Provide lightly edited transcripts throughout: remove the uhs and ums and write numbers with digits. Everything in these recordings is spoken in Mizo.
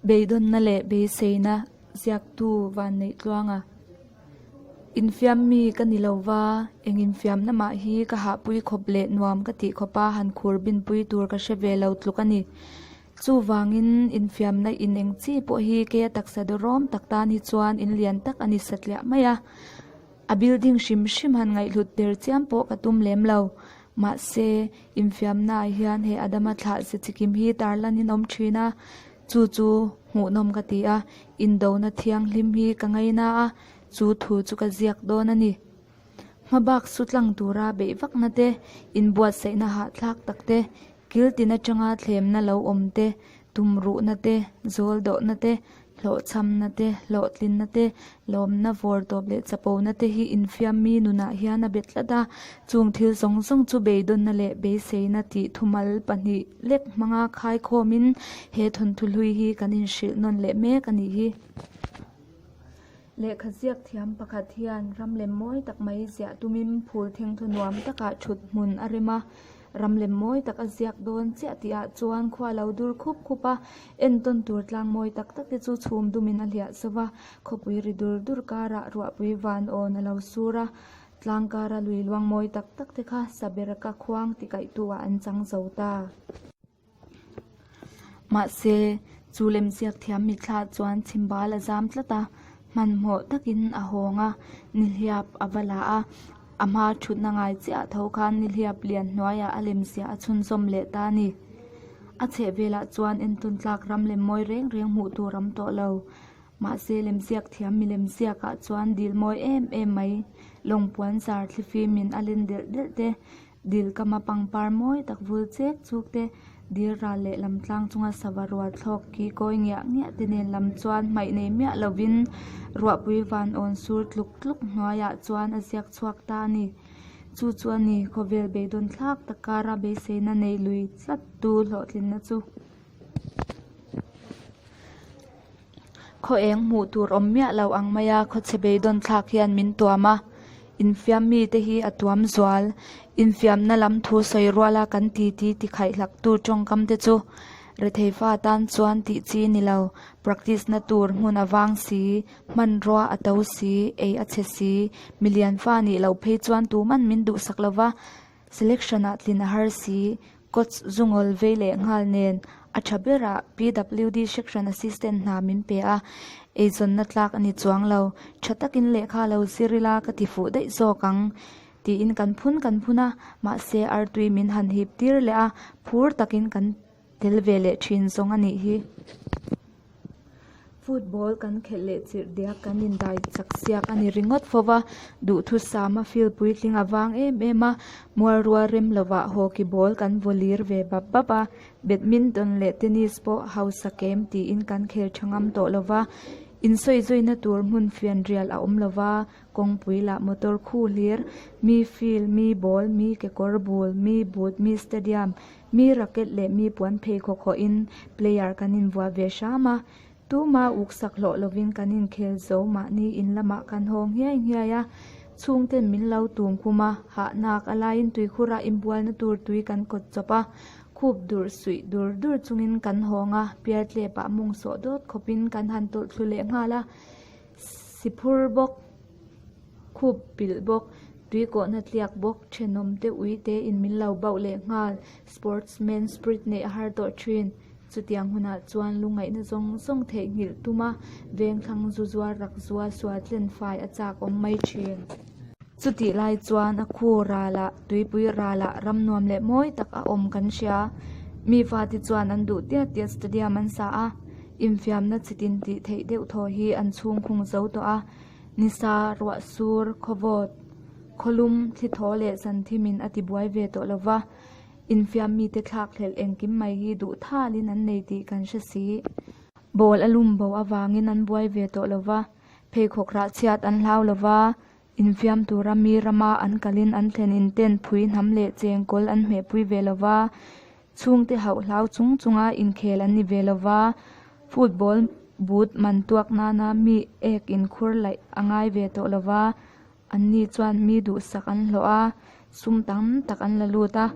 Beidawnna leh beiseina ziaktu Vanneihtluanga Infiam mi ka ni lo va, eng infiamna mah hi ka hahpui khawp leh nuam ka tih khawpa han khur binpui tur ka hre ve lo tluk a ni. Chuvangin infiamna in eng chi pawh hi keia taksa dawrawm tak tan hi chuan in lian tak a ni satliah mai a. A building hrim hrim han ngaihhlut der chiam pawh ka tum lem lo. Mahse, infiamnaah hian he Adama thlah ze chikim hi tarlanin awm thin a, chu chu hmuhnawm ka ti a, indona thianghlim hi ka ngaina a, chu thu chu ka ziak dawn a ni. Hmabak su tlang tura beih vakna te, inbuatsaihna hahthlak tak te, kil tin atanga thlemna lo awm te, tumruhna te, zawl dawhna te, hlawhchhamna te, hlawhtlinna te, lawmna vawr tawp leh chapona te hi infiam mi nunah hian a bet tlat a, chung thil zawng zawng chu beidawnna leh beiseina tih thumal pahnih lek hmanga khaikhawmin he thawnthu hlui hi kan inhrilh nawn leh mek a nih hi. Lehkha ziak thiam pakhat hian ram lem mawi tak mai ziah tumin phul thengthaw nuam takah thut hmun a rem a, ram lem mawi tak a ziak dawn chiah tih ah chuan khua lo dur khup khup a, entawn tur tlang mawi tak tak te chu chhum dumin a hliah zauh a, khawpui ri dur dur karah ruahpui van awn a lo sur a, tlang kara lui luang mawi tak tak te kha saberka khuang ti kaihtu ah an chang zo ta. Mahse, chu lemziak thiam mitthla chuan chhimbal a zam tlat a, hmanhmawh takin a hawng a, nihliap a va la a, a hma thutna ngai chiah tho khan nihliap lian hnuaiah a lemziah a chhunzawm leh ta a ni. A chhehvelah chuan entawn tlak ram lem mawi reng reng hmuh tur a awm tawh lo. Mahse, lemziak thiam milemziakah chuan dil mawi em em mai, lawngpuan zar thlifimin a len delh delh te, Dil kama pangpar mawi tak vul chek chuk te, dil ral leh lam tlang chunga sava rual thlawk ki kawi ngiah ngiah te nen lam chuan hmaih nei miah lovin ruahpui van awn sur tluk tluk hnuaiah chuan a ziak chhuak ta a ni. Chu chu a ni, khawvel beidawn thlak tak kara beiseina nei lui tlat tu hlawhtlinna chu. Khaw eng hmuh tur awm miah lo ang mai a, khawchhe beidawn thlak hian min tuam a, infiam mite hi a tuam zual. Infiamna lam thu sawi ruala kan titi tikhaihlak tu tawngkam te chu rethei fa tan chuan tih chi ni lo, practice na tur hmun a vang si, hmanrua a to si, ei a chhe si, milian fa nih loh phei chuan tuman min duhsak lo va, selection ah tlin a har si, Coach zungawl vei leh nghal nen a tha berah PWD Section Assistant hna min pe a, eizawnna tlak a ni chuang lo. Tha takin lehkha lo zir ila ka ti fuh daih zawk ang tiin kan phun kan phun a, mahse artui min han hip tir leh a, phur takin kan tel ve leh thin zawng a nih hi. Football kan khelh leh chirh diak kan indai chak siak a ni ringawt fo va, duhthusama field puitling a vang em em a, mual rual rem lovah hockey ball kan vaw lir ve bap bap a, badminton leh tennis pawh hausa kem tiin kan khel tha ngam tawh lo va, insawizuina tur hmun fianrial a awm lo va, kawngpui lah motor khu hlir, mi field, mi ball, mi kekawr bul, mi boot, mi stadium, Mi racket leh mi puan pheikhawk hawhin player kan invuah ve hram a, tuma uksak hlawh lovin kan inkhel zo mahni in lamah kan haw nghiai nghiai a, chhungten min lo tum khum a, hahnak a laiin tuikhurah inbualna tur tui kan kawt chawp a, khup durh suih dur dur chungin kan hawng a, pialtlepah mawng sawh dawt khawpin kan han tawlh thlu leh nghal a, siphur bawk. Khup pilh bawk, tui kawhna tliak bawk, thenawm te ui te in min lo bauh leh nghal, sportsman spirit neih a har tawh thin. Chutiang hunah chuan lungaihna zawng zawng theihnghilh tum a, vengthlang zu zuar rak zua sual tlen fai a chak awm mai thin. Chutih lai chuan a khu ralah, tuipui ralah ram nuam leh mawi tak a awm kan hria. Mi fate chuan an duh tiat tiat stadium an sa a, infiamna chitin tih theih deuh thaw hi an chhungkhung zo tawh a. Nisa, ruah sur, khawvawt, khawlum, thlithaw leh zanthimin a tibuai ve tawh lo va, infiam mite thlakhlelh engkim mai hi duh thalin an nei tih kan hre si. Ball a lum bo avangin an buai ve tawh lo va, pheikhawk rah chhiat an hlau lo va, infiam tura mi rama an kalin an thlen inten phui hnam leh chengkawl an hmehpui ve lo va, Chhungte hauh hlau chung chunga inkhel an ni ve lo va, football boot man tuak nana mi ek inkhur laih a ngai ve tawh lo va, anni chuan mi duhsak an hlawh a, sum tam tak an la lut a,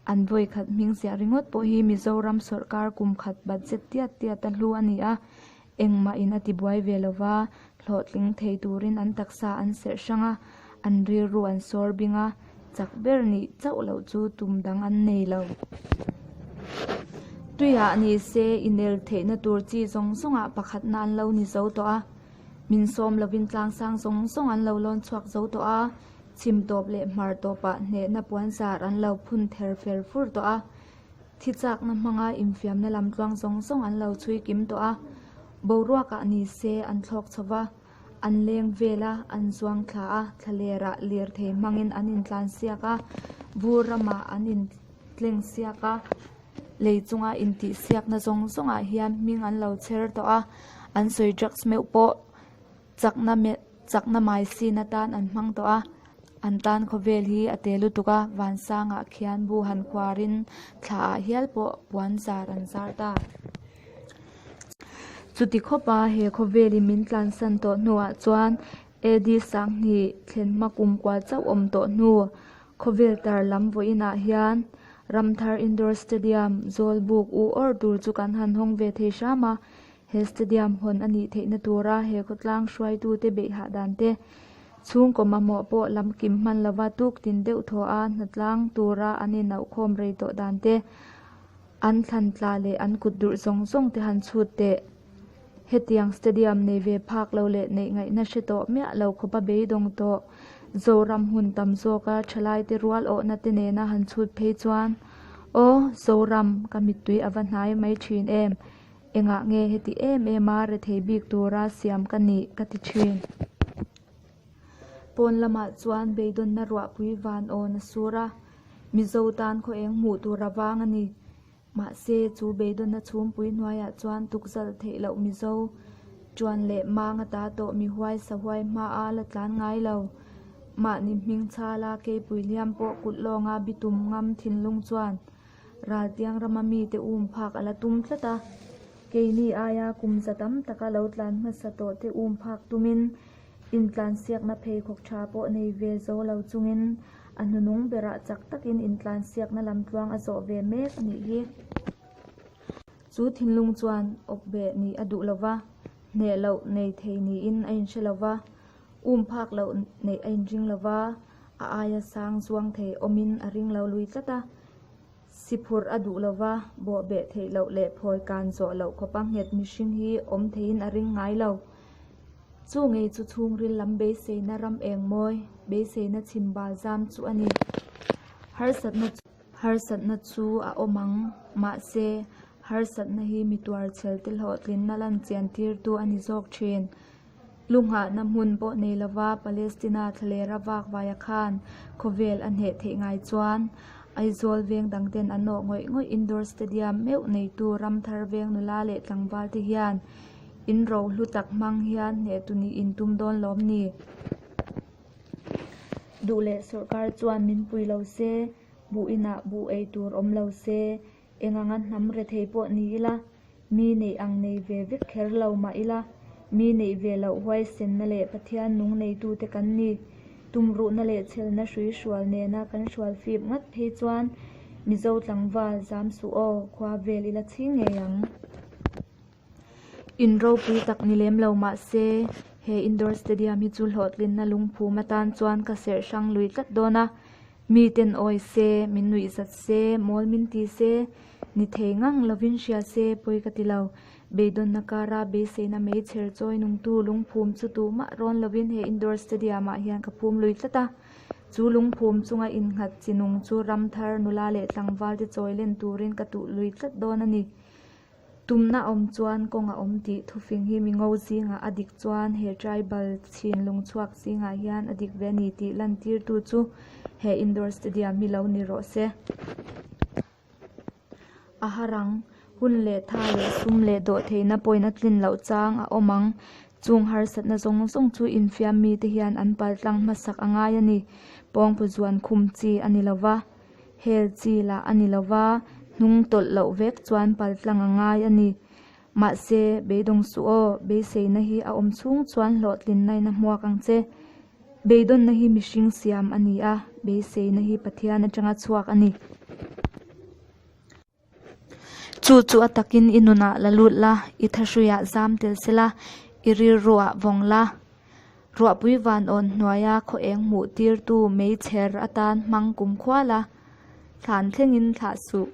An vawi khat hming ziah ringawt pawh hi Mizoram sawrkar kum khat budget tiat tiat a hlu a ni a, engmah in a tibuai ve lo va, hlawhtling thei turin an taksa an serh hrang a, an rilru an sawr bing a, chak ber nih chauh loh chu tum dang an nei lo. Tuiah ni se inel theihna tur chi zawng zawngah pakhatna an lo ni zo tawh a, min sawm lovin tlangsang zawng zawng an lo lawn chhuak zo tawh a, chhim tawp leh hmar tawpah hnehna puanzar an lo phun ther fer fur tawh a, thi chakna hmanga infiamna lam tluang zawng zawng an lo chhui kim tawh a, boruakah ni se an thlawk chho va, an leng vel a, an zuang thla a, thlalerah lirthei hmangin an intlan siak a, vur ramah an intleng siak a, lei chunga intihsiakna zawng zawngah hian hming an lo chher tawh a, an sawi drugs meuh pawh chakna chakna mai sin atan an hmang tawh a, an tan khawvel hi a te lutuk a, vansangah khian bu han khuarin thla ah hial pawh puan zar an zar ta. Chuti khawpa he khawvelin min tlansan tawh hnuah chuan AD Sanghnih thlen hma kum kual chauh awm tawh hnu khawvel tar lam vawiinah hian Ramthar Indoor Stadium Zawlbuk u awr tur chu kan han hawng ve thei hram a, He stadium hawn a nih theihna tura he khawtlang hruaitute beih hah dan te, chhungkaw mamawh pawh lam kim hman lova tuk tin deuh thaw a hnatlang tura an inauhkhawm rei tawh dan te, an thlan tla leh an kut durh zawng zawng te han chhut teh. Hetiang stadium nei ve phak lo leh neih ngaihna hre tawh miah lo khawpa beidawng tawh Zoram hun tam zawka thalaite rual awhna te nena han chhut phei chuan, Aw, Zoram, ka mittui a va hnai mai thin em? Engah nge heti em em a rethei bik tura siam ka nih ka ti thin. Pawn lamah chuan beidawnna ruahpui van awn a sur a, Mizo tan khaw eng hmuh tur a vang a ni. Mahse, chu beidawnna chhumpui hnuaiah chuan tukzal theih loh Mizo ṭuan leh mang ata tawh mi huai sahuai hmaa la tlan ngai lo. Mahni hming chhala keipui hliam pawh kut lawnga bitum ngam thinlung chuan Raltiang rama mite um phak a la tum tlat a, keini aia kum za tam taka lo tlan hmasa tawh te um phak tumin intlansiakna pheikhawk tha pawh nei ve zo lo chungin a hnunung berah chak takin intlansiakna lamtluang a zawh ve mek a nih hi. Chu thinlung chuan awkbeh nih a duh lova, hneh loh nei thei niin a inhre lova, um phak loh neih a inring lova, a aia sang zuang thei awmin a ring lo lui tlat a, si phurh a duh lova, bawhbeh theih loh leh phawi kan zawh loh khawpa nghet mihring hi awm theiin a ring ngai lo. Chu ngei chu chhungril lam beiseina ram eng mawi, beiseina chhim bal zam chu a ni. Harsatna chu. Harsatna chu a awm ang, mahse, harsatna hi mi tuarchhel te hlawhtlinna lan chian tirtu a ni zawk thin. Lu nghahna hmun pawh nei lova Palestina thlalera vak vaia khan khawvel a hneh theih ngai chuan Aizawl veng dangten an awh ngawih ngawih Indoor Stadium meuh neitu Ramthar veng nula leh tlangval te hian in rohlu tak hmang hian hnehtu nih in tum dawn lawm ni? Duh leh sawrkar chuan min pui lo se, buh inah buh ei tur awm lo se, Eng anga hnam rethei pawh ni ila, mi neih ang nei ve vek kher lo mah ila, mi neih ve loh huaisenna leh Pathian nung neitute kan ni. Tumruhna leh chhelna hrui hrual nena kan hrual fip ngat phei chuan Mizo tlangval zam suh aw, khua vel ila chhing ngei ang. In ropui tak ni lem lo mah se, he indoor stadium hi chu hlawhtlinna lungphum atan chuan ka serh hrang lui tlat dawn a. Mi ten awi se, min nuih zat se, mawl min ti se, ni thei ngang lovin hria se pawi ka ti lo. Beidawnna kara beiseina meichher chawi nungtu lungphum chu tumah rawn lovin he indoor stadium ah hian ka phum lui tlat a. Chu lungphum chunga innghat chi nung chu ramthar nula leh tlangval te chawi len turin ka tuh lui tlat dawn a ni. Tumna awm chuan kawng a awm tih thufing hi mingo zingah a dik chuan he tribal chhin lungchhuak zingah hian a dik ve a ni tih lantirtu chu he indoor stadium hi lo ni rawh se. A har ang, hun leh tha leh sum leh dawhtheihna pawhin a tlin loh chang a awm ang. Chung harsatna zawng zawng chu infiam mite hian an paltlang hmasak a ngai a ni. Pawngpu zuan khum chi a ni lova. Hel chi lah a ni lo va, hnung tawlh loh vek chuan paltlang a ngai a ni. Mahse, beidawng suh aw, beiseina hi a awm chhung chuan hlawhtlinna in a hmuak ang che. Beidawnna hi mihring siam a ni a, beiseina hi Pathian atanga chhuak a ni. Chu chu a takin i nunah la lut la, i thahruiah zam tel se la, i rilruah vawng la. Ruahpui van awn hnuaia khaw eng hmuh tirtu meichher atan hmang kum khual a, thlan thlengin thlah suh.